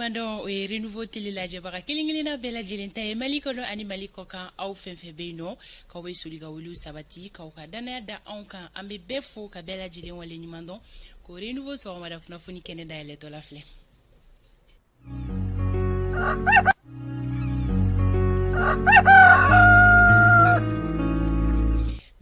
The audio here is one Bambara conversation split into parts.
waleɲuman dɔn o ye Renouveau télé lajɛbaga kelen kelenna bɛɛ lajɛlen ta ye Mali kɔnɔ ani Mali kɔkan. Aw fɛn fɛn bɛ yen nɔ k'aw bɛ soli ka wuliw sabati k'aw ka danaya da anw kan, an bɛ bɛɛ fo ka bɛɛ lajɛlen waleɲuman dɔn ko Renouveau sɔgɔmada kunnafoni kɛnɛ dayɛlɛtɔla filɛ.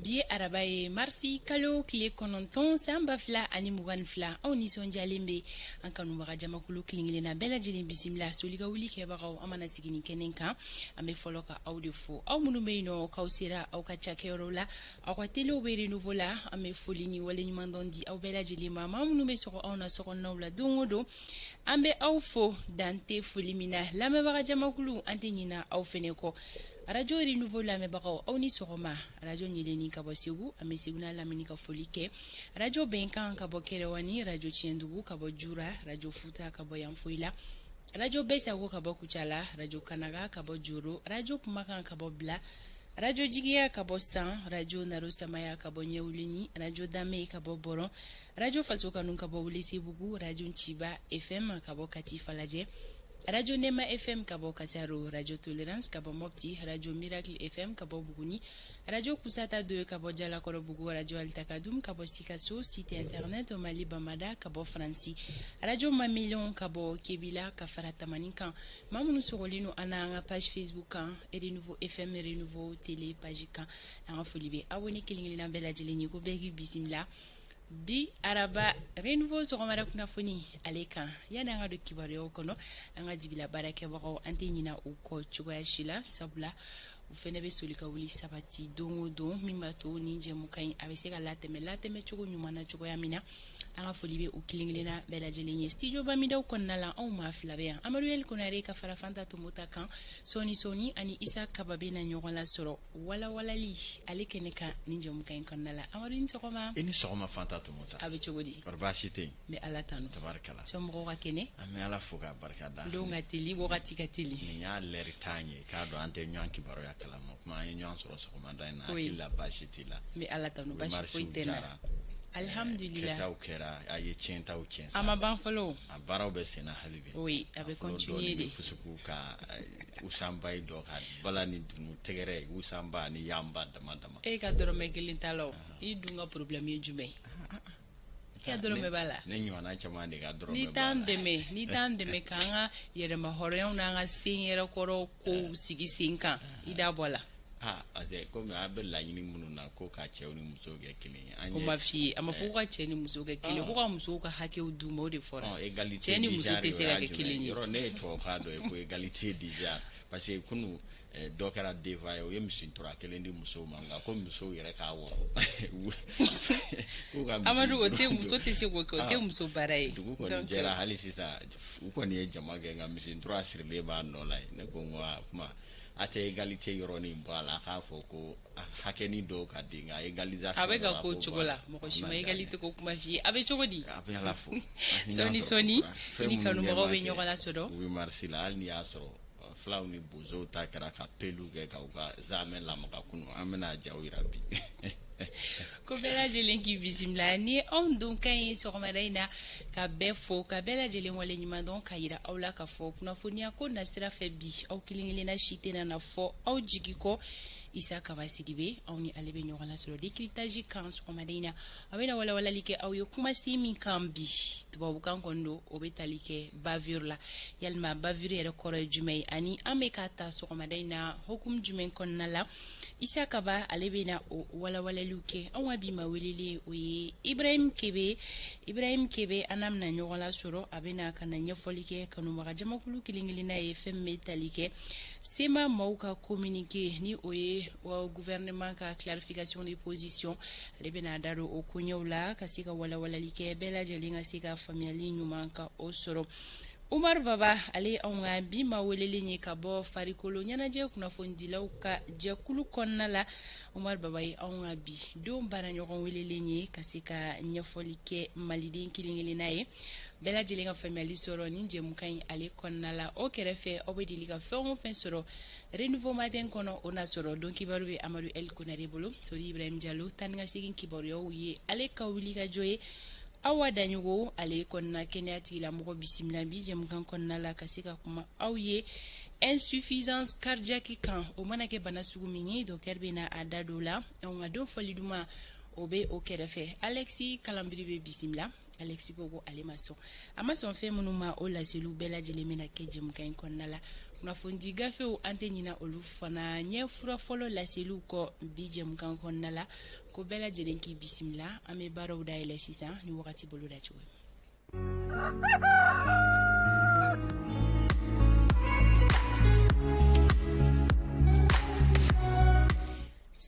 Bi ye araba ye, marisi kalo tile 9, san 2022. Anw nisɔndiyalen bɛ an kanubaga jamakulu kelen kelenna bɛɛ lajɛlen bisimila. Soli ka wuli kɛbagaw, an mana sigi nin kɛnɛ kan, an bɛ fɔlɔ ka aw de fo, aw minnu bɛ yen nɔ k'aw sera aw ka cakɛyɔrɔw la, aw ka telew bɛ Renouveau la. An bɛ foli ni waleɲumandɔn di aw bɛɛ lajɛlen ma. Maa minnu bɛ sɔgɔ anw na sokɔnɔnaw la don o don, an bɛ aw fo dan tɛ foli min na. Lamɛnbaga jamakulu, an tɛ ɲina aw fɛnɛ kɔ. Arajo Renouveau lamɛnbagaw, aw ni sɔgɔma. Arajo ɲeleni ka bɔ Segu, an bɛ Segu n'a lamini ka foli kɛ. Arajo Bɛnkan ka bɔ Kɛrɛwani, Arajo Tiɲɛdugu ka bɔ Jura, Arajo Futa ka bɔ Yanfoyila, Arajo Bɛsago ka bɔ Kucala, Arajo Kanaga ka bɔ Joro, Arajo Kumakan ka bɔ Bila, Arajo Jigiya ka bɔ San, Arajo Naro Samaya ka bɔ Ɲɛwuleni, Arajo Dame ka bɔ Bɔrɔn, Arajo Faso Kanu ka bɔ Welesebugu, Arajo Nciba FM ka bɔ Kati Falajɛ, Arajo Nema FM ka bɔ Kasaro, Arajo Tolerance ka bɔ Mopti, Arajo Miracle FM ka bɔ Buguni, Arajo Kusata 2 ka bɔ Jalakɔrɔbugu, Arajo Altakadum ka bɔ Sikaso, site internet Mali Bamada ka bɔ Faransi, Arajo Mamilon ka bɔ Kebila ka fara Tamani kan. Maa minnu sɔgɔlen don an n'an ka page Facebook kan, Renouveau FM, Renouveau télé page kan, an ka foli bɛ aw ni kelen kelenna bɛɛ lajɛlen ye ko bɛɛ k'i bisimila bi araba Renouveau sɔgɔmada kunnafoni ale kan. Yani an ka don kibaruyaw kɔnɔ, an ka jibila baarakɛbagaw, an tɛ ɲina u kɔ cogoya si la, sabula u fɛnɛ bɛ soli ka wuli sabati don o don min b'a to nin jɛmukan in a bɛ se ka latɛmɛ latɛmɛ cogo ɲuman na cogoya min na. An ka foli bɛ u kelen kelenna bɛɛ lajɛlen ye. Studio Bamidaw kɔnɔna la, anw maa fila bɛ yan, Amadu El Konare ka fara Fanta Tomota kan. Sɔɔni sɔɔni ani Isa Kaba bɛ na ɲɔgɔn lasɔrɔ walawalali ale kɛnɛ kan nin jɛmukan in kɔnɔna la. Amadu, i ni sɔgɔma. I ni sɔgɔma, Fanta Tomota. A bɛ cogo di? Kɔri baasi tɛ yen? N bɛ Ala tanu. Tabarikala. Somɔgɔw ka kɛnɛ? An bɛ Ala fo k'a barika da. Don ka teli, wagati ka teli. Nin y'a lɛri 10 ye, k'a dɔn an tɛ ɲɔgɔn kibaruya kalama. Kuma an ye ɲɔgɔn sɔrɔ sɔgɔmada in na, hakili la baasi t'i la? N bɛ Ala tanu, baasi foyi tɛ n na. Alhamdulillah. Kɛtaw kɛra, a ye tiɲɛtaw tiɲɛ. A ma ban fɔlɔ. A baaraw bɛ senna hali bi. Oui, a bɛ continuer de. Fusuku ka usanba ye dɔ ka bala ni dugu tɛgɛrɛ usanba ni yanba dama dama. E ka dɔrɔmɛ kelen t'a la o. I dun ka problème ye jumɛn ye? I ka dɔrɔmɛ b'a la. Ne ɲɔgɔnna caman de ka dɔrɔmɛ b'a la. N'i t'an dɛmɛ k'an ka yɛrɛmahɔrɔnyaw n'an ka sen yɛrɛkɔrɔ kow sigi sen kan, i da bɔ a la. Ah, parce que komi a bɛ laɲini minnu na ko ka cɛw ni musow kɛ kelen ye. O ma f'i ye, a ma fɔ ko ka cɛ ni muso kɛ kelen, ko ka musow ka hakɛw d'u ma, o de fɔra. Cɛ ni muso tɛ se ka kɛ kelen ye. Yɔrɔ ne ye tubabukan dɔ ye ko égalité du genre, parce que kunun dɔ kɛra denfa ye, o ye misi tura kelen di musow ma, nka ko musow yɛrɛ k'a wɔrɔ. Amadu, o tɛ muso tɛ se k'o kɛ, o tɛ muso baara ye. Dugu kɔni jɛra hali sisan, u kɔni ye jama kɛ, nka misi tura sirilen b'a nɔ la yen. Ne ko n ko kuma a tɛ égalité yɔrɔnin bɔ a la, a k'a fɔ ko hakɛnin dɔw ka di, nka égalisation. A bɛ ka k'o cogo la, mɔgɔ si ma égalité ko kuma f'i ye. A bɛ cogo di? A bɛ Ala fo. Sɔɔni sɔɔni i ni kanubagaw bɛ ɲɔgɔn lasɔrɔ. 8 mars la, hali n'i y'a sɔrɔ fulaw ni bozow ta kɛra ka peliw kɛ k'u ka zamɛ lamaga kunun, an bɛna jaw yira bi. Ko bɛɛ lajɛlen k'i bisimila ni anw donkan ye sɔgɔmada in na, ka bɛɛ fo ka bɛɛ lajɛlen wale ɲuman dɔn, ka yira aw la ka fɔ kunnafoniya ko nasira fɛ bi, aw kelen kelenna si tɛna na fɔ aw jigi kɔ. Isa Kaba Sidibe, aw ni ale bɛ ɲɔgɔn lasɔrɔ décryptage kan sɔgɔmada in na. A bɛna walawalali kɛ aw ye kumasen min kan bi, tubabukan kɔni don, o bɛ tali kɛ bavure la. Yalima bavure yɛrɛ kɔrɔ ye jumɛn ye, ani an bɛ k'a ta sɔgɔmada in na hukumu jumɛn kɔnɔna la? Isa Kaba ale bɛna o walawalaliw kɛ. Anw ka bi ma welelen, o ye Ibrahim Kebe. Ibrahim Kebe, an n'a bɛna ɲɔgɔn lasɔrɔ, a bɛna ka na ɲɛfɔli kɛ kanubaga jamakulu kelen kelenna ye fɛn min bɛ tali kɛ CMA maaw ka communiqué, ni o ye gouvernement ka clarification de position. Ale bɛna a da don o koɲɛw la ka se ka walawalali kɛ, bɛɛ lajɛlen ka se ka faamuyali ɲuman ka o sɔrɔ. Umar Baba, ale anw ka bi ma welelen ye ka bɔ farikolo ɲɛnajɛ kunnafonidilaw ka jɛkulu kɔnɔna la. Umar Baba ye anw ka bi don baaraɲɔgɔn welelen ye ka se ka ɲɛfɔli kɛ maliden kelen kelenna ye, bɛɛ lajɛlen ka faamuyali sɔrɔ nin jɛmukan in ale kɔnɔna la. O kɛrɛfɛ, aw bɛ deli ka fɛn o fɛn sɔrɔ Renouveau Matin kɔnɔ, o na sɔrɔ don kibaru bɛ Amadu El Konare bolo. Sori Ibrahim Jalo, tan ni ka segin kibaruyaw ye ale ka wuli ka jɔ ye. Awa Daɲogo, ale kɔnɔna kɛnɛya tigilamɔgɔ bisimila bi jɛmukan kɔnɔna la ka se ka kuma aw ye insuffisance cardiaque kan. O mana kɛ bana sugu min ye, docteur bɛna a da don la. Anw ka don fɔli duman o bɛ o kɛrɛfɛ. Alexis Kalambiri bɛ bisimila. Alexis ko ale ma sɔn, a ma sɔn fɛn minnu ma, o laseliw bɛɛ lajɛlen bɛna kɛ jɛmukan in kɔnɔna la. Kunnafonidi gafew, an tɛ ɲina olu fana ɲɛ fura fɔlɔ laseliw kɔ bi jɛmukan kɔnɔna la. Ko bɛɛ lajɛlen k'i bisimila. An bɛ baaraw dayɛlɛ sisan ni wagati bolo dacogo ye.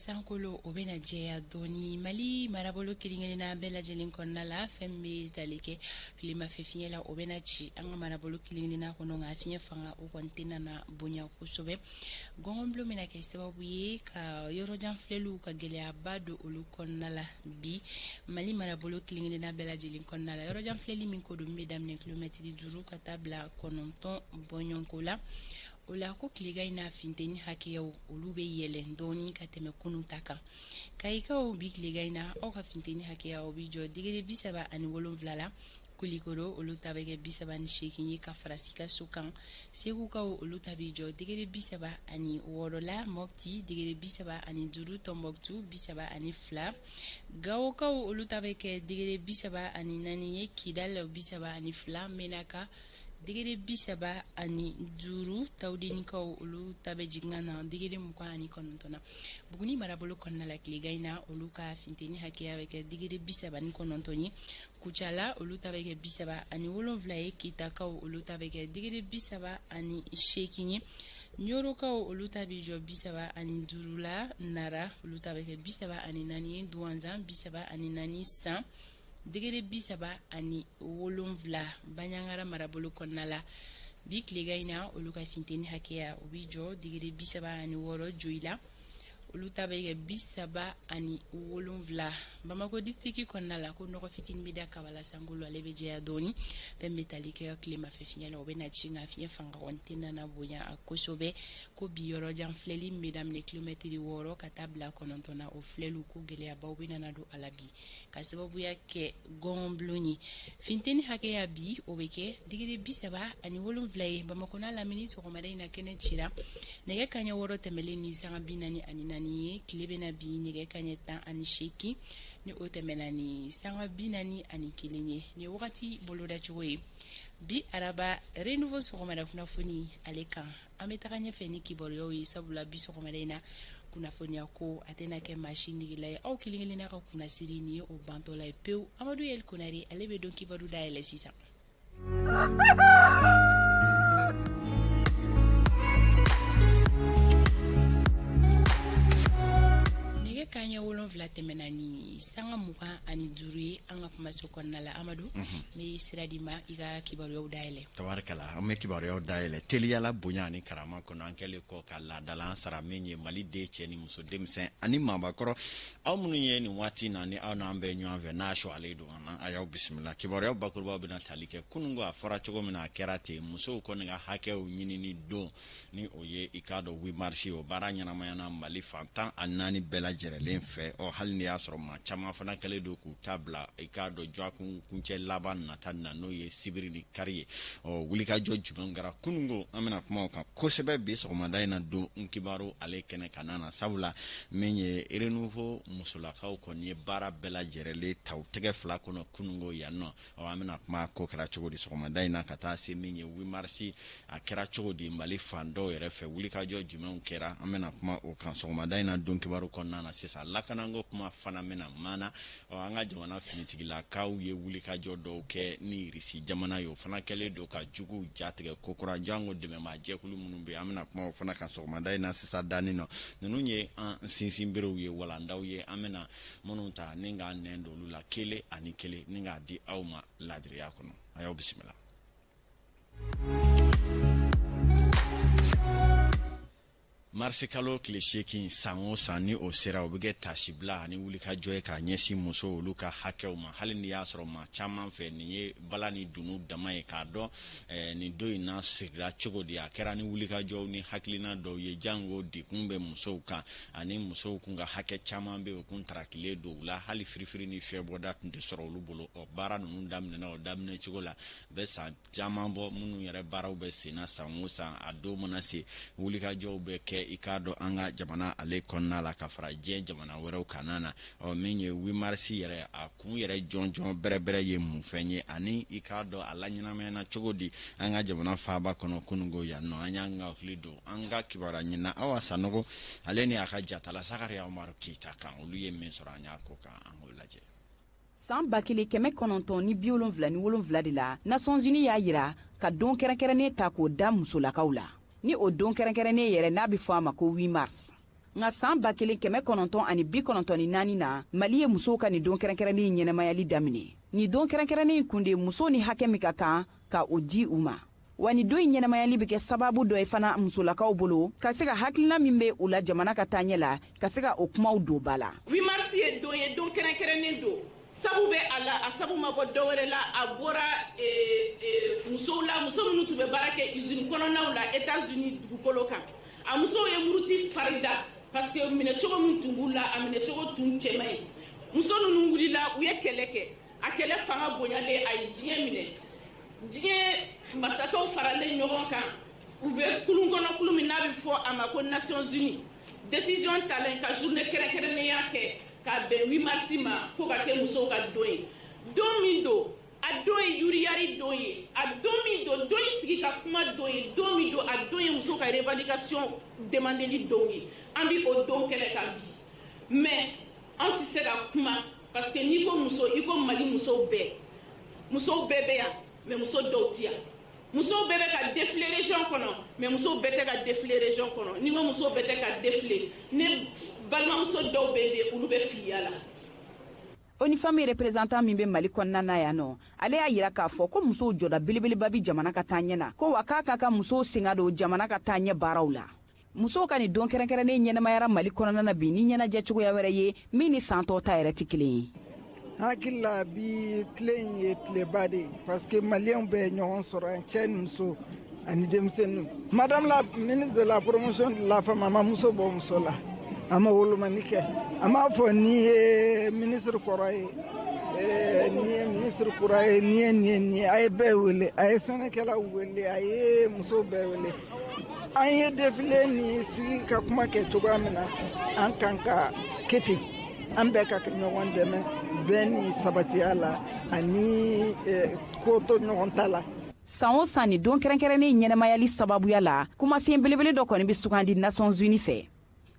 Sankolo o bɛna jɛya dɔɔni Mali marabolo kelen-kelenna bɛɛ lajɛlen kɔnɔna la. Fɛn min bɛ tali kɛ tilemafɛ fiɲɛ la, o bɛna ci an ka marabolo kelen-kelenna kɔnɔ, nka fiɲɛ fanga o kɔni tɛna na bonya kosɛbɛ. Gɔngɔnbulon bɛna kɛ sababu ye ka yɔrɔjan filɛliw ka gɛlɛyaba don olu kɔnɔna la bi Mali marabolo kelen-kelenna bɛɛ lajɛlen kɔnɔna la. Yɔrɔjan filɛli min ko don, min bɛ daminɛ kilomɛtiri 5 ka taa bila 9 bɔɲɔgɔnko la, o la ko tilegan in na funteni hakɛyaw olu bɛ yɛlɛn dɔɔni ka tɛmɛ kunun ta kan. Kayikaw, bi tilegan in na aw ka funteni hakɛya o bɛ jɔ degere 37 la. Kulikoro, olu ta bɛ kɛ 38 ye ka fara Sikaso kan. Segukaw, olu ta bɛ jɔ degere 36 la. Mɔpti, degere 35. Tɔnbɔkutu, 32. Gawokaw, olu ta bɛ kɛ degere 34 ye. Kidal, 32. Menaka, degere 35. Tawudenikaw, olu ta bɛ jigin ka na degere 29 na. Buguni marabolo kɔnɔna la, tilegan in na olu ka funteni hakɛya bɛ kɛ degere 39 ye. Kucala, olu ta bɛ kɛ 37 ye. Kitakaw, olu ta bɛ kɛ degere 38 ye. Ɲorokaw, olu ta bɛ jɔ 35 la. Nara, olu ta bɛ kɛ 34 ye. Duwanzan, 34. San, degere 37. Baɲangara marabolo kɔnɔna la, bi tilegan in na olu ka funteni hakɛya o bɛ jɔ degere 36. Joyila, olu ta bɛ kɛ 37. Bamako distriki kɔnɔna la, ko nɔgɔ fitinin bɛ da kabala, sankolo ale bɛ jɛya dɔɔni. Fɛn bɛ tali kɛ tilemafɛ fiɲɛ la, o bɛ na ci, nka fiɲɛ fanga kɔni tɛna na bonya kosɛbɛ. Ko bi yɔrɔjan filɛli min bɛ daminɛ kilomɛtiri 6 ka taa bila 9 na, o filɛliw ko gɛlɛyabaw bɛ nana don a la bi ka sababuya kɛ gɔngɔnbulon ye. Funteni hakɛya bi o bɛ kɛ degere 37 ye. Bamakɔ n'a lamini, sɔgɔmada in na kɛnɛ cira nɛgɛ kaɲɛ 6 tɛmɛlen ni sanga 44 ye. Tile bɛna bin nɛgɛ kaɲɛ 18, ni o tɛmɛna ni sanga 41 ye. Nin wagati bolodacogo ye bi araba Renouveau sɔgɔmada kunnafoni ale kan. An bɛ taga ɲɛfɛ ni kibaruyaw ye, sabula bi sɔgɔmada in na kunnafoniya ko a tɛna kɛ maa si negela ye. Aw kelen kelenna ka kunnasiri nin ye o bantɔla ye pewu. Amadu Yɛli Konare, ale bɛ don kibaru dayɛlɛ sisan. Nɛgɛ kaɲɛ 7 tɛmɛna ni sanga 25 ye an ka kumaso kɔnɔna la. Amadu, n bɛ sira di ma i ka kibaruyaw dayɛlɛ. Tabarikala, an bɛ kibaruyaw dayɛlɛ teliyala bonya ani karama kɔnɔ. An kɛlen kɔ ka laadalan sara min ye Mali den cɛ ni muso, denmisɛn ani maabakɔrɔ, aw minnu ye nin waati na ni aw n'an bɛ ɲɔgɔn fɛ n'a sɔgɔlen don an na, a y'aw bisimila. Kibaruyaw bakurubaw bɛna tali kɛ kunun ko a fɔra cogo min na, a kɛra ten. Musow kɔni ka hakɛw ɲinini don, ni o ye i k'a dɔn 8 mars, o baara ɲɛnamayana Mali fan 14 bɛɛ lajɛrɛlen fɛ. Ɔ hali ni y'a sɔrɔ maa caman fana kɛlen don k'u ta bila i k'a dɔn dɔgɔkun kuncɛ laban nata na, n'o ye sibiri ni kari ye. Ɔ wulikajɔ jumɛn kɛra kununko, an bɛna kuma o kan kosɛbɛ bi sɔgɔmada in na don n kibaru ale kɛnɛ ka na, sabula min ye Renouveau musolakaw kɔni ye baara bɛɛ lajɛrɛlen ta u tɛgɛ fila kɔnɔ kununko yan nɔ. Ɔ an bɛna kuma ko kɛra cogo di sɔgɔmada in na, ka taa se min ye 8 mars, a kɛra cogo di Mali fan dɔw yɛrɛ fɛ, wulikajɔ jumɛnw kɛra, an bɛna kuma o kan sɔgɔmada in na don kibaru kɔnɔna na. Sisan lakanako kuma fana bɛna maana. Ɔ an ka jamana finitigilakaw ye wulikajɔ dɔw kɛ ni Irisi jamana ye, o fana kɛlen don ka juguw jatigɛ kokura, janko dɛmɛbaa jɛkulu minnu bɛ yen. An bɛna kuma o fana kan sɔgɔmada in na sisan danni nɔ. Ninnu ye an sinsinberew ye, walandaw ye, an bɛna minnu ta ni k'an nɛn don olu la kelen ani kelen ni k'a di aw ma ladiriya kɔnɔ. A y'aw bisimila. Marisikalo tile 8 san o san, ni o sera, o bɛ kɛ tasibila ani wulikajɔ ye k'a ɲɛsin musow olu ka hakɛw ma. Hali n'i y'a sɔrɔ maa caman fɛ nin ye bala ni dunu dama ye, k'a dɔn nin don in na sirila cogo di, a kɛra ni wulikajɔw ni hakilina dɔw ye, jango degun bɛ musow kan ani musow kun ka hakɛ caman bɛ o kun tarakilen don u la, hali firifiri ni fiyɛbɔda tun tɛ sɔrɔ olu bolo. Ɔ baara ninnu daminɛna o daminɛ cogo la, bɛ san caman bɔ. Minnu yɛrɛ baaraw bɛ senna san o san, a don mana se, wulikajɔw bɛ kɛ, i k'a dɔn, an ka jamana ale kɔnɔna la ka fara diɲɛ jamana wɛrɛw kan na. Ɔ min ye 8 mars yɛrɛ, a kun yɛrɛ jɔnjɔn bɛrɛbɛrɛ ye mun fɛn ye, ani i k'a dɔn a laɲɛnamayana cogo di an ka jamana faaba kɔnɔ kunungo yan nɔ, an y'an ka hakili don an ka kibaruya ɲinina Awa Sanogo ale ni a ka jatala Sakariya Umaru Keyita kan. Olu ye min sɔrɔ an y'a ko kan, an k'o lajɛ. San 1977 de la, Nations Unies y'a yira ka don kɛrɛnkɛrɛnnen ta k'o da musolakaw la, ni o don kɛrɛnkɛrɛnnen yɛrɛ n'a bɛ fɔ a ma ko 8 mars. Nka san 1994 na, Mali ye musow ka nin don kɛrɛnkɛrɛnnen ɲɛnamayali daminɛ. Nin don kɛrɛnkɛrɛnnen kun de musow ni hakɛ min ka kan ka o di u ma. Wa nin don in ɲɛnamayali bɛ kɛ sababu dɔ ye fana musolakaw bolo ka se ka hakilina min bɛ u la jamana ka taaɲɛ la, ka se ka o kumaw don ba la. 8 mars ye don ye, don kɛrɛnkɛrɛnnen don. Sabu bɛ a la, a sabu ma bɔ dɔwɛrɛ la, a bɔra musow la, muso minnu tun bɛ baara kɛ usine kɔnɔnaw la États-Unis dugukolo kan. A musow ye muruti fari da parce que minɛcogo min tun b'u la, a minɛcogo tun cɛ man ɲi. Muso ninnu wulila, u ye kɛlɛ kɛ. A kɛlɛ fanga bonyalen, a ye diɲɛ minɛ. Diɲɛ masakɛw faralen ɲɔgɔn kan, u bɛ kulun kɔnɔ, kulu min n'a bɛ fɔ a ma ko Nations Unies, décision talen ka journée kɛrɛnkɛrɛnnenya kɛ k'a bɛn 8 mars ma, ko ka kɛ musow ka don ye. Don min don, a don ye yuriyari don ye, a don min don, don in sigi ka kuma don ye, don min don, a don ye musow ka revendication demandeli don ye. An bi o don kɛnɛ kan bi, mais an tɛ se ka kuma parce que n'i ko muso, i ko Mali musow bɛɛ. Musow bɛɛ bɛ yan, mais muso dɔw ti yan. Musow bɛɛ bɛ ka défiler région kɔnɔ, mais musow bɛɛ tɛ ka défiler région kɔnɔ. Ni n ko musow bɛɛ tɛ ka défiler, ne balimamuso dɔw bɛ yen, olu bɛ filiya la. ONU Femmes représentant min bɛ Mali kɔnɔna na yan nɔ, ale y'a yira k'a fɔ ko musow jɔda belebeleba bi jamana ka taa ɲɛ na, ko wa k'a ka ka musow senga don jamana ka taa ɲɛ baaraw la. Musow ka nin don kɛrɛnkɛrɛnnen ɲɛnamayara Mali kɔnɔna na bi ni ɲɛnajɛ cogoya wɛrɛ ye min ni san tɔw ta yɛrɛ tɛ kelen ye. Hakili la, bi tile in ye tileba de ye parce que Maliyɛnw bɛ ɲɔgɔn sɔrɔ yan, cɛ ni muso ani denmisɛnninw. Madame la ministre de la Promotion de la Femme, a ma muso bɔ muso la, a ma wolomani kɛ. A m'a fɔ n'i ye ministre kɔrɔ ye, n'i ye ministre kura ye, n'i ye nin ye, nin ye. A ye bɛɛ wele, a ye sɛnɛkɛlaw wele, a ye musow bɛɛ wele. An ye défilé ni sigi ka kuma kɛ cogoya min na, an kan ka kɛ ten, an bɛɛ ka ɲɔgɔn dɛmɛ bɛn ni sabatiya la ani ko to ɲɔgɔn ta la. San o san, nin don kɛrɛnkɛrɛnnen ɲɛnamayali sababuya la, kumasen belebele dɔ kɔni bɛ sugandi Nations Unies fɛ.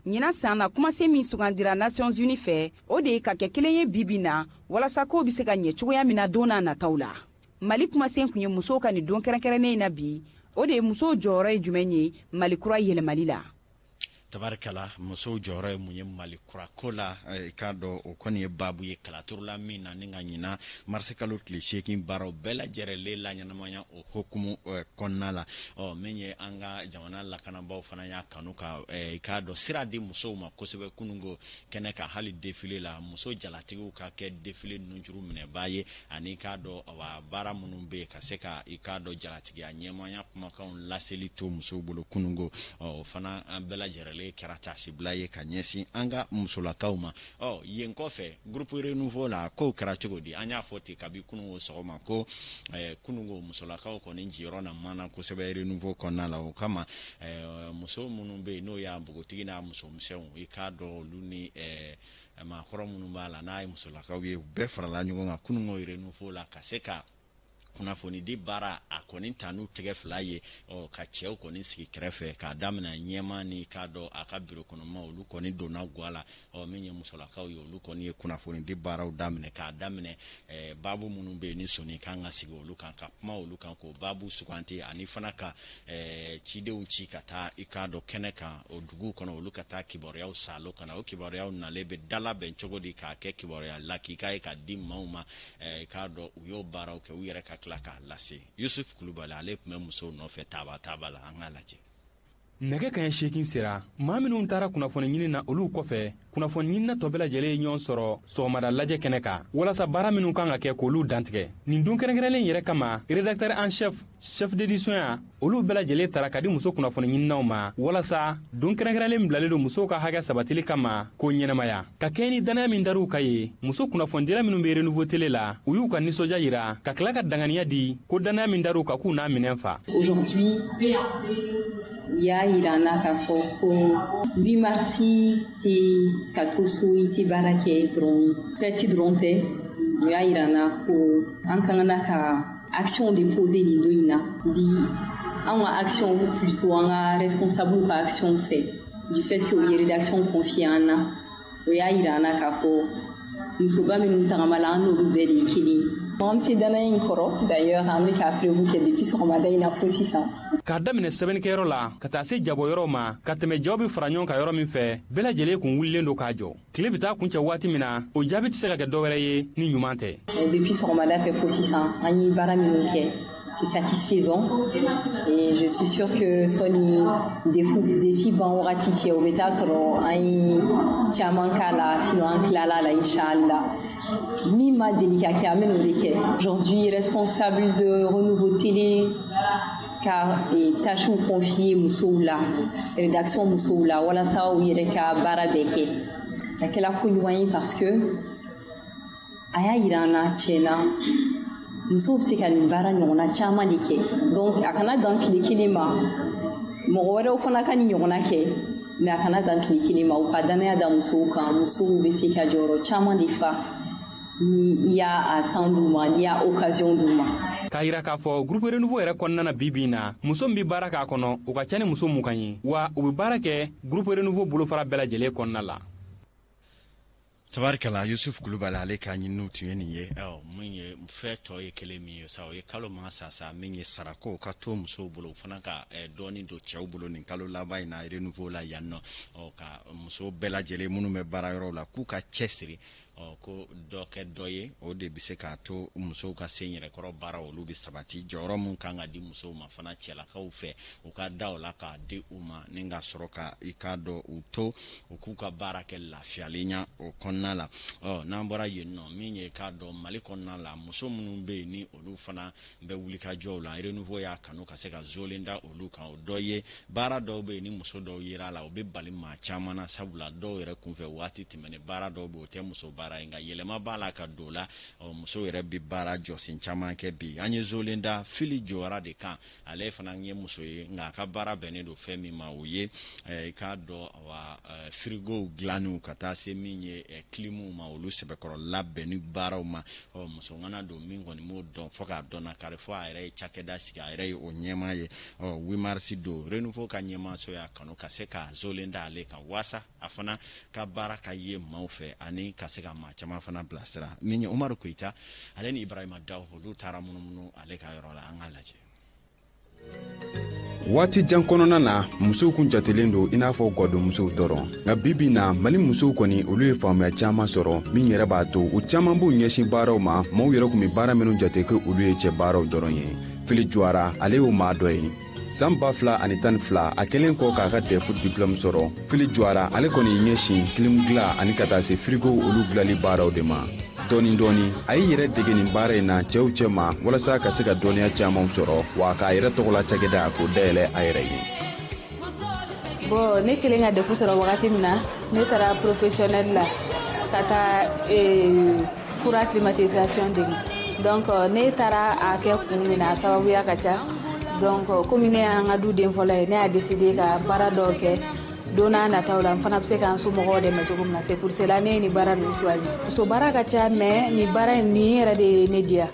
Ɲinan san na, kumasen min sugandira Nations Unies fɛ, o de ye ka kɛ kelen ye bi bi na, walasa kow bɛ se ka ɲɛ cogoya min na don n'a nataw la. Mali kumasen kun ye musow ka nin don kɛrɛnkɛrɛnnen in na bi, o de ye musow jɔyɔrɔ ye jumɛn ye Mali kura yɛlɛmali la. Tabarikala, musow jɔyɔrɔ ye mun ye Mali kura ko la? I k'a dɔn, o kɔni ye baabu ye kalaturula min na ni ka ɲina marisi kalo tile 8 baaraw bɛɛ lajɛrɛlen laɲɛnamaya o hokumu kɔnɔna la. Ɔ min ye an ka jamana lakanabaaw fana y'a kanu ka i k'a dɔn sira di musow ma kosɛbɛ kununko kɛnɛ kan, hali défilé la, muso jalatigiw ka kɛ défilé nunjuru minɛbaa ye, ani i k'a dɔn wa baara minnu bɛ yen ka se ka i k'a dɔn jalatigiya ɲɛmaaya kumakanw laseli to musow bolo kununko. Ɔ o fana an bɛɛ lajɛrɛlen kɛra tasibila ye ka ɲɛsin an ka musolakaw ma. Ɔ yen kɔfɛ, groupe Renouveau la, kow kɛra cogo di? An y'a fɔ ten kabi kununko sɔgɔma ko kununko musolakaw kɔni jiyɔrɔ na mana kosɛbɛ Renouveau kɔnɔna la. O kama, muso minnu bɛ yen n'o y'a npogotigi n'a musomisɛnw, i k'a dɔn olu ni maakɔrɔ minnu b'a la n'a ye musolakaw ye, u bɛɛ farala ɲɔgɔn kan kununko Renouveau la ka se ka kunnafonidi baara a kɔni ta n'u tɛgɛ fila ye. Ɔ ka cɛw kɔni sigi kɛrɛfɛ k'a daminɛ ɲɛma ni k'a dɔn a ka biro kɔnɔma, olu kɔni donna gwa la. Ɔ min ye musolakaw ye, olu kɔni ye kunnafonidi baaraw daminɛ k'a daminɛ baabu minnu bɛ yen ni sɔnni kan ka sigi olu kan, ka kuma olu kan, k'o baabu suganti, ani fana ka cidenw ci ka taa i k'a dɔn kɛnɛ kan o duguw kɔnɔ, olu ka taa kibaruyaw salo ka na. O kibaruyaw nalen bɛ dalabɛn cogo di k'a kɛ kibaruya lakika ye ka di maaw ma? I k'a dɔn u y'o baaraw kɛ, u yɛrɛ ka tila k'a lase. Yusuf Kulubali, ale tun bɛ musow nɔfɛ taaba taaba la, an k'a lajɛ. Nɛgɛ kaɲɛ 8 sera, maa minnu taara kunnafoni ɲini na, olu kɔfɛ, kunnafoni ɲinina tɔ bɛɛ lajɛlen ye ɲɔgɔn sɔrɔ sɔgɔmada lajɛ kɛnɛ kan, walasa baara minnu kan ka kɛ, k'olu dantigɛ. Nin don kɛrɛnkɛrɛnlen yɛrɛ kama, rédacteur en chef, chef d'édition ya, olu bɛɛ lajɛlen tara ka di muso kunnafoni ɲininaw ma, walasa don kɛrɛnkɛrɛnlen bilalen don musow ka hakɛ sabatili kama, k'o ɲɛnamaya. Ka kɛɲɛ ni dannaya min dar'u ka ye, muso kunnafonidila minnu bɛ Renouveau Télé la, u y'u ka nisɔndiya yira, ka tila ka danganiya di ko dannaya min dar'u kan, k'u n'a minɛn fa. Aujourd'hui, u y'a yira an na k'a fɔ ko 8 mars tɛ ka to so i tɛ baara kɛ dɔrɔn ye, fête dɔrɔn tɛ. U y'a yira an na ko an ka kan ka action de poser nin don in na. Bi, an ka action, plutôt an ka responsable ka action fɛ, du fait que u ye rédaction confier an na, o y'a yira an na k'a fɔ musoba minnu tagamala, an n'olu bɛɛ de ye kelen ye. An bɛ se danaya in kɔrɔ. D'ailleurs, an bɛ ka preuve kɛ depuis sɔgɔmada in na fo sisan. K'a daminɛ sɛbɛnnikɛyɔrɔ la ka taa se jabɔyɔrɔw ma, ka tɛmɛ jaw bɛ fara ɲɔgɔn kan yɔrɔ min fɛ, bɛɛ lajɛlen kun wulilen don k'a jɔ. Tile bɛ taa kuncɛ waati min na, o jaabi tɛ se ka kɛ dɔwɛrɛ ye ni ɲuman tɛ. Depuis sɔgɔmada fɛ fo sisan, an ye baara minnu kɛ, c'est satisfaisant et je suis sûre que sɔni DEF ban wagati cɛ, o bɛ taa sɔrɔ an ye caman k'a la, sinon an tilala la, inchallah. Min ma deli ka kɛ, an bɛ n'o de kɛ. Aujourd'hui, responsable de Renouveau Télé ka tâches confier musow la, rédaction musow la, walasa u yɛrɛ ka baara bɛɛ kɛ, a kɛla ko ɲuman ye, parce que a y'a yira an na tiɲɛna, musow bɛ se ka nin baara ɲɔgɔnna caman de kɛ. Donc a kana dan tile kelen ma, mɔgɔ wɛrɛw fana ka nin ɲɔgɔnna kɛ, mais a kana dan tile kelen ma. U ka danaya da musow kan, musow bɛ se ka jɔyɔrɔ caman de fa ni i y'a a temps d'u ma, n'i y'a occasion d'u ma. K'a yira k'a fɔ groupe Renouveau yɛrɛ kɔnɔna na, bi bi in na, muso min bɛ baara k'a kɔnɔ, o ka ca ni muso 20 ye, wa u bɛ baara kɛ groupe Renouveau bolofara bɛɛ lajɛlen kɔnɔna la. Tabarikala, Yusuf Kulubali, ale ka ɲininiw tun ye nin ye. Min ye fɛn tɔ ye kelen min ye sa, o ye kalo maa sa sa, min ye sarako ka to musow bolo, o fana ka dɔɔni don cɛw bolo nin kalo laban in na Renouveau la yan nɔ. Ka muso bɛɛ lajɛlen minnu bɛ baara yɔrɔw la, k'u ka cɛ siri, ko dɔ kɛ dɔ ye, o de bɛ se k'a to musow ka se yɛrɛkɔrɔ baara olu bɛ sabati. Jɔyɔrɔ mun kan ka di musow ma fana cɛlakaw fɛ, u ka da o la k'a di u ma, ni ka sɔrɔ ka i k'a dɔn u to u k'u ka baara kɛ lafiyalen o kɔnɔna la. N'an bɔra yen nɔ, min ye k'a dɔn Mali kɔnɔna la, muso minnu bɛ yen ni olu fana bɛ wulikajɔw la, Renouveau y'a kanu ka se ka zolen da olu kan. O dɔ ye baara dɔw bɛ yen ni muso dɔw yera a la, o bɛ bali maa caman na, sabula dɔw yɛrɛ kunfɛ waati tɛmɛnen, baara dɔw bɛ yen, o tɛ muso baara ye, nka yɛlɛma b'a la ka don o la. Musow yɛrɛ bɛ baara jɔsen caman kɛ bi. An ye zolen da Fili Jɔyɔrɔ de kan. Ale fana ye muso ye, nka a ka baara bɛnnen don fɛn min ma, o ye i k'a dɔn wa firigow dilanniw, ka taa se min ye climuw ma, olu sɛbɛkɔrɔ labɛnni baaraw ma. Muso ŋana don min kɔni m'o dɔn fo k'a dɔn na kari, fo a yɛrɛ ye cakɛda sigi, a yɛrɛ ye o ɲɛmaa ye. 8 mars don, Renouveau ka ɲɛmaaso y'a kanu ka se ka zolen da ale kan, waasa a fana ka baara ka ye maaw fɛ, ani ka se ka maa caman fana bilasira. Min ye Umaru Koyita, ale ni Ibrahima Daw, olu taara munumunu ale ka yɔrɔ la. An k'a lajɛ. Waati jan kɔnɔna na, musow kun jatelen don i n'a fɔ gwadonmusow dɔrɔn, nka bibi na, Mali musow kɔni, olu ye faamuya caaman sɔrɔ min yɛrɛ b'a to u caaman b'u ɲɛsin baaraw ma, maaw yɛrɛ kun be baara minw jate ko olu ye cɛ baaraw dɔrɔn ye. Fili Juwara, ale y'o maa dɔ ye. San 2012, a kɛlen kɔ k'a ka DEF diplôme sɔrɔ, Fili Juwara, ale kɔni y'i ɲɛsin clim dilan ani ka taa se firigo olu dilali baaraw de ma. Dɔɔni dɔɔni, a y'i yɛrɛ dege nin baara in na cɛw cɛ ma, walasa ka se ka dɔnniya camanw sɔrɔ, wa k'a yɛrɛ tɔgɔla cakɛda k'o dayɛlɛ a yɛrɛ ye. Bon, ne kelen ka DEF sɔrɔ wagati min na, ne taara professionnel la ka taa fura climatisation dege. Donc ne taara a kɛ kun min na, a sababuya ka ca. Donc komi ne y'an ka du den fɔlɔ ye, ne y'a décidé ka baara dɔw kɛ, don n'a nataw la n fana bɛ se k'an somɔgɔw dɛmɛ cogo min na. C'est pour cela ne ye nin baara ninnu choisi. Muso baara ka ca, mais nin baara in, nin yɛrɛ de ye ne diya.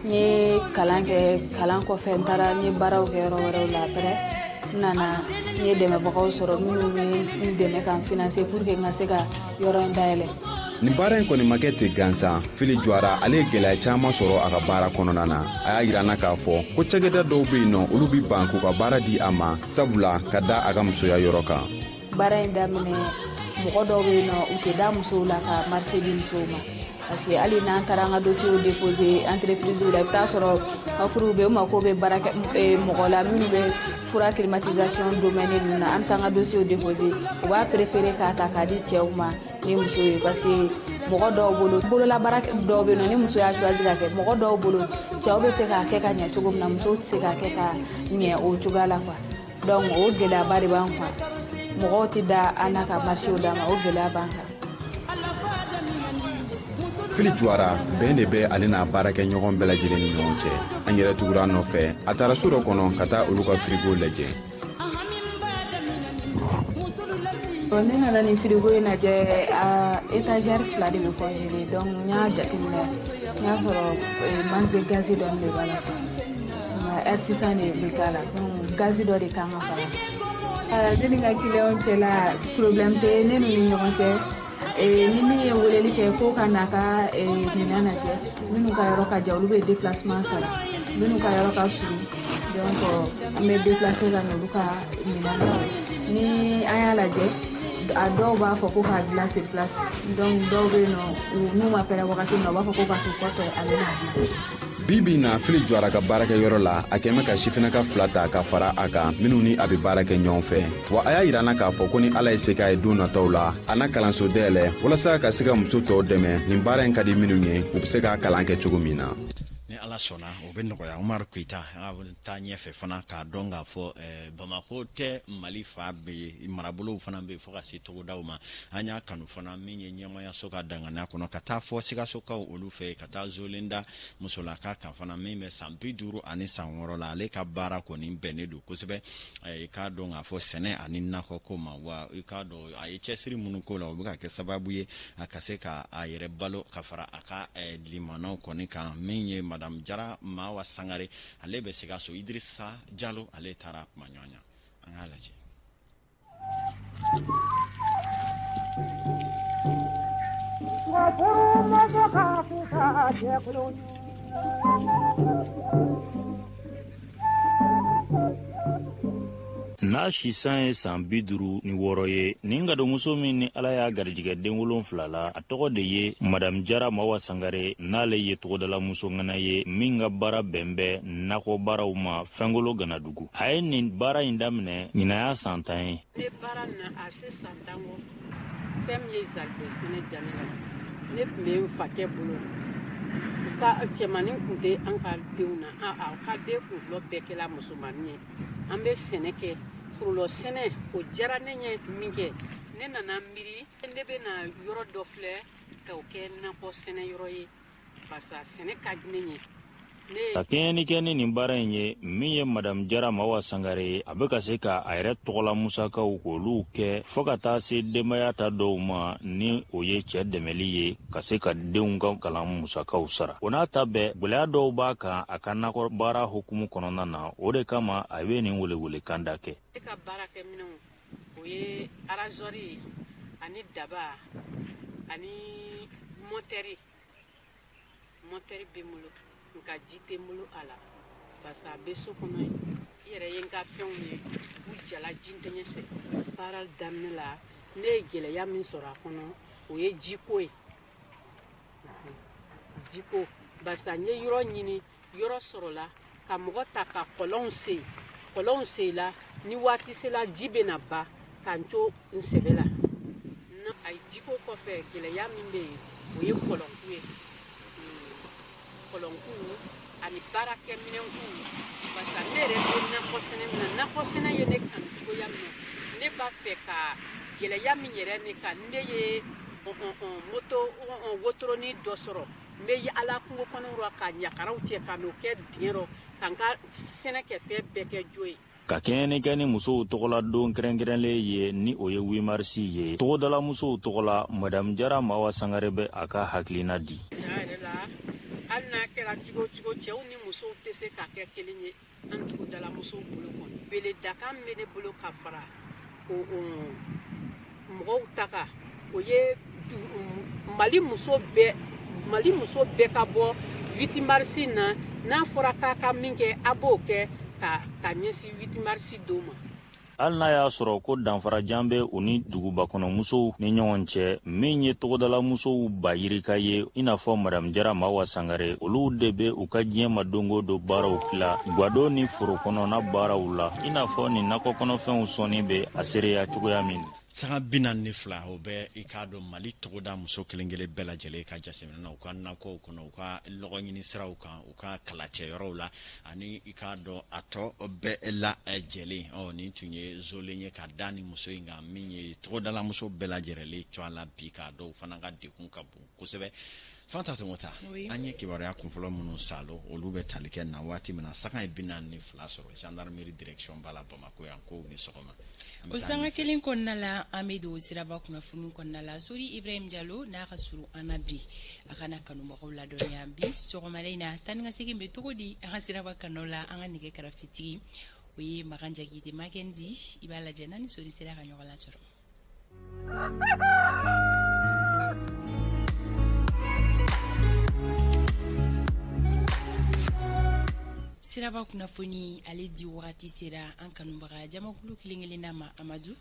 N ye kalan kɛ, kalan kɔfɛ n taara n ye baaraw kɛ yɔrɔ wɛrɛw la. Après, n nana n ye dɛmɛbagaw sɔrɔ minnu ye n dɛmɛ ka n financer pour que n ka se ka yɔrɔ in dayɛlɛ. Nin baara in kɔni ma kɛ ten gansan. Fili Juwara, ale ye gɛlɛya caaman sɔrɔ a ka baara kɔnɔna na. A y'a yira n na k'a fɔ ko cakɛda dɔw be yen nɔ, olu bi ban k'u ka baara di a ma, sabula ka da a ka musoya yɔrɔ kan. Baara in daminɛ, mɔgɔ dɔw bɛ yen nɔ, u tɛ da musow la ka marché di musow ma. Parce que hali n'an taara an ka dossier déposer entreprise la, i bɛ taa sɔrɔ offre bɛ, u mako bɛ baara mɔgɔ la minnu bɛ fura climatisation domaine ninnu na. An bɛ taa an ka dossier déposer, u b'a préférer k'a ta k'a di cɛw ma ni muso ye, parce que mɔgɔ dɔw bolo, bololabaara dɔw bɛ yen nɔ, ni muso y'a choisi ka kɛ, mɔgɔ dɔw bolo, cɛw bɛ se k'a kɛ ka ɲɛ cogo min na, musow tɛ se k'a kɛ ka ɲɛ o cogoya la quoi. Donc o gɛlɛyaba de b'an kan, mɔgɔw tɛ da an na ka marché d'an ma, o gɛlɛya b'an kan. Fili Juwara, bɛn de bɛ ale n'a baarakɛɲɔgɔn bɛɛ lajɛlen ni ɲɔgɔn cɛ. An yɛrɛ tugura a nɔfɛ, a taara so dɔ kɔnɔ ka taa olu ka firigo lajɛ. Ne nana nin firigo in lajɛ, a étagère fila de bɛ congelé. Donc n y'a jateminɛ, n y'a sɔrɔ manque de gaz dɔɔni de b'a la, nka R600 de bɛ k'a la, donc gaz dɔ de kan ka fara. Ne ni n ka client cɛla, problème tɛ ne n'u ni ɲɔgɔn cɛ. Ni min ye weleli kɛ ko ka n'a ka minɛn lajɛ, minnu ka yɔrɔ ka jan, olu bɛ déplacement sara, minnu ka yɔrɔ ka surun, donc an bɛ déplacer ka n'olu ka minɛn lajɛ. Ni an y'a lajɛ, a dɔw b'a fɔ ko k'a dilan sur place, donc dɔw bɛ yen nɔ, n'u ma pɛrɛn wagati min na, u b'a fɔ ko ka to kɔfɛ, a bɛ na dilan. Bi bi na, Fili Jɔra ka baarakɛyɔrɔ la, a kɛn bɛ ka sifinnaka fila ta ka fara a kan minnu ni a bɛ baara kɛ ɲɔgɔn fɛ. Wa a y'a yira n na k'a fɔ ko ni Ala ye se k'a ye don nataw la, a na kalanso dayɛlɛ walasa ka se ka muso tɔw dɛmɛ, nin baara in ka di minnu ye, u bɛ se k'a kalan kɛ cogo min na. Ni Ala sɔnna, o bɛ nɔgɔya. Umaru Keyita, a bɛ taa ɲɛfɛ fana k'a dɔn k'a fɔ Bamakɔ tɛ, Mali fa bɛ yen, marabolow fana bɛ yen, fo ka se togodaw ma. An y'a kanu fana min ye ɲɛmayaso ka danganiya kɔnɔ, ka taa fɔ Sikasokaw olu fɛ, ka taa Zolenda musolaka kan fana min bɛ san 56 la. Ale ka baara kɔni bɛnnen don kosɛbɛ, i k'a dɔn k'a fɔ sɛnɛ ani nakɔ ko ma. Wa i k'a dɔn, a ye cɛsiri minnu ko la, o bɛ ka kɛ sababu ye a ka se ka a yɛrɛ balo ka fara a ka limanaw kɔni kan. Min ye Madame Jara Mawa Sangare, ale bɛ Sikaso. Idrissa Jalo, ale taara kuma ɲɔgɔn ɲa, an k'a lajɛ. N'a sisan ye san 56 ye, nin gadonmuso min ni Ala y'a garijɛgɛ den 7 la, a tɔgɔ de ye Madame Jara Mawa Sangare. N'ale ye togodalamuso ŋana ye min ka baara bɛn bɛ nakɔ baaraw ma Fɛnkolo Ganadugu. A ye nin baara in daminɛ ɲinan y'a san 10 ye. Ne baara na a se san 10 kɔ. Fɛn min ye zaridɛn sɛnɛ diya ne la, ne tun bɛ n fakɛ bolo, ka cɛmannin tun tɛ an ka denw na, a ka den kunfɔlɔ bɛɛ kɛla musomannin ye. An bɛ sɛnɛ kɛ, forolɔ sɛnɛ, o diyara ne ɲɛ min kɛ, ne nana miiri ne bɛna yɔrɔ dɔ filɛ k'o kɛ nakɔ sɛnɛ yɔrɔ ye, barisa sɛnɛ ka di ne ɲɛ. Ka kɛɲɛni kɛ ni nin baara in ye, min ye Madame Jara Mawa Sangare ye, a bɛ ka se ka a yɛrɛ tɔgɔla musakaw k'olu kɛ, fɔɔ ka taa se denbaya ta dɔw ma, ni o ye cɛ dɛmɛli ye ka se ka denw ka kalan musakaw sara. O n'a ta bɛɛ, gwɛlɛya dɔw b'a kan a ka nakɔ baara hukumu kɔnɔna na. O de kama a bɛ nin welewelekan da kɛ. Ne ka baarakɛminɛnw, o ye arazɔri ani daba ani mɔtɛri. Mɔtɛri bɛ n bolo, nka ji tɛ n bolo a la, barisa a bɛ so kɔnɔ yen. I yɛrɛ ye n ka fɛnw ye, u jala ji tɛ ɲɛ sɛ. Baara daminɛ la, ne ye gɛlɛya min sɔrɔ a kɔnɔ, o ye jiko ye. Jiko, barisa n ye yɔrɔ ɲini, yɔrɔ sɔrɔla ka mɔgɔ ta ka kɔlɔnw sen. Kɔlɔnw sen la, ni waati sela, ji bɛ na ba ka n to n sɛbɛ la. Ayi, jiko kɔfɛ, gɛlɛya min bɛ yen, o ye kɔlɔnko ye. Kɔlɔnko ani baarakɛminɛnko, barisa ne yɛrɛ bɛ nakɔ sɛnɛ min na, nakɔ sɛnɛ ye ne kanu cogoya min na, ne b'a fɛ ka gɛlɛya min yɛrɛ ne kan, ne ye moto wotoronin dɔ sɔrɔ, n bɛ yaala kungo kɔnɔ rɔ ka ɲakaraw cɛ ka n'o kɛ dingɛ rɔ, ka n ka sɛnɛ kɛ fɛn bɛɛ kɛ jo ye. Ka kɛɲɛni kɛ ni musow tɔgɔla don kɛrɛnkɛrɛnlen ye, ni o ye 8 marisi ye, togodala musow tɔgɔla, Madame Jara Mawa Sangare bɛ a ka hakilina di. Tiɲɛ yɛrɛ la, hali n'a kɛra cogo o cogo, cɛw ni musow tɛ se ka kɛ kelen ye an togodala musow bolo kɔnɔ. Weledakan min bɛ ne bolo ka fara o mɔgɔw ta kan, o ye Mali muso bɛɛ, Mali muso bɛɛ ka bɔ 8 marisi na. N'a fɔra k'a ka min kɛ, a b'o kɛ ka ɲɛsin 8 marisi don ma. Hali n'a y'a sɔrɔ ko danfarajan bɛ u ni dugubakɔnɔmusow ni ɲɔgɔn cɛ, min ye togodalamusow ba yirika ye, i n'a fɔ Madamu Jara Mawa Sangare, olu de bɛ u ka diɲɛ ma don o don baaraw tila gwadon ni foro kɔnɔna baaraw la, i n'a fɔ nin nakɔ kɔnɔfɛnw sɔnni bɛ a seereya cogoya min. Sanga 42, o bɛ i k'a dɔn Mali togoda muso kelen kelen bɛɛ lajɛlen ka jateminɛ na, u ka nakɔw kɔnɔ, u ka lɔgɔ ɲini siraw kan, u ka kalacɛ yɔrɔw la, ani i k'a dɔn a tɔ bɛɛ lajɛlen. Ɔ nin tun ye zolen ye ka da ni muso in kan, min ye togodalamuso bɛɛ lajɛlen tɔgɔ la bi, k'a dɔn u fana ka degun ka bon kosɛbɛ. Fanta Tɔngɔta, an ye kibaruya kunfɔlɔ minnu salo, olu bɛ tali kɛ na waati min na sanga ye 42 sɔrɔ gendarmerie direction ba la Bamakɔ yan. Ko ni sɔgɔma. O sanga kelen kɔnɔna la, an bɛ don siraba kunnafoni kɔnɔna la. Sori Ibrahim Jalo n'a ka surun an na bi, a ka na kanubagaw ladɔnniya bi sɔgɔmada in na, taa ni ka segin bɛ cogo di an ka siraba kanaw la. An ka nɛgɛ karafetigi, o ye Makan Jakite Makenzi. I b'a lajɛ n'a ni Sori sera ka ɲɔgɔn lasɔrɔ. Siraba kunnafoni, ale di wagati sera an kanubaga jamakulu kelen kelenna ma. Amadu,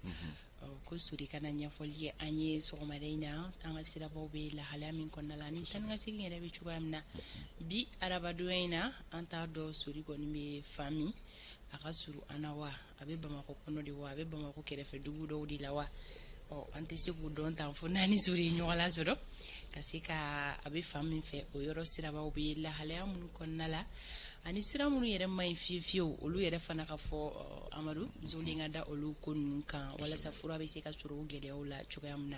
ko Sori ka na ɲɛfɔli kɛ an ye sɔgɔmada in na, an ka sirabaw bɛ lahalaya min kɔnɔna la, ni taa ni ka segin yɛrɛ bɛ cogoya min na bi arabadonya in na. An t'a dɔn Sori kɔni bɛ fan min, a ka surun an na wa, a bɛ Bamakɔ kɔnɔ de wa, a bɛ Bamakɔ kɛrɛfɛ dugu dɔw de la wa? Ɔ an tɛ se k'o dɔn tan fo n'a ni Sori ye ɲɔgɔn lasɔrɔ ka se ka a bɛ fan min fɛ, o yɔrɔ sirabaw bɛ lahalaya minnu kɔnɔna la, ani sira minnu yɛrɛ man ɲi fiyewu fiyewu, olu yɛrɛ fana ka fɔ. Amadu, zolen ka da olu ko ninnu kan walasa fura bɛ se ka sɔrɔ o gɛlɛyaw la cogoya min na.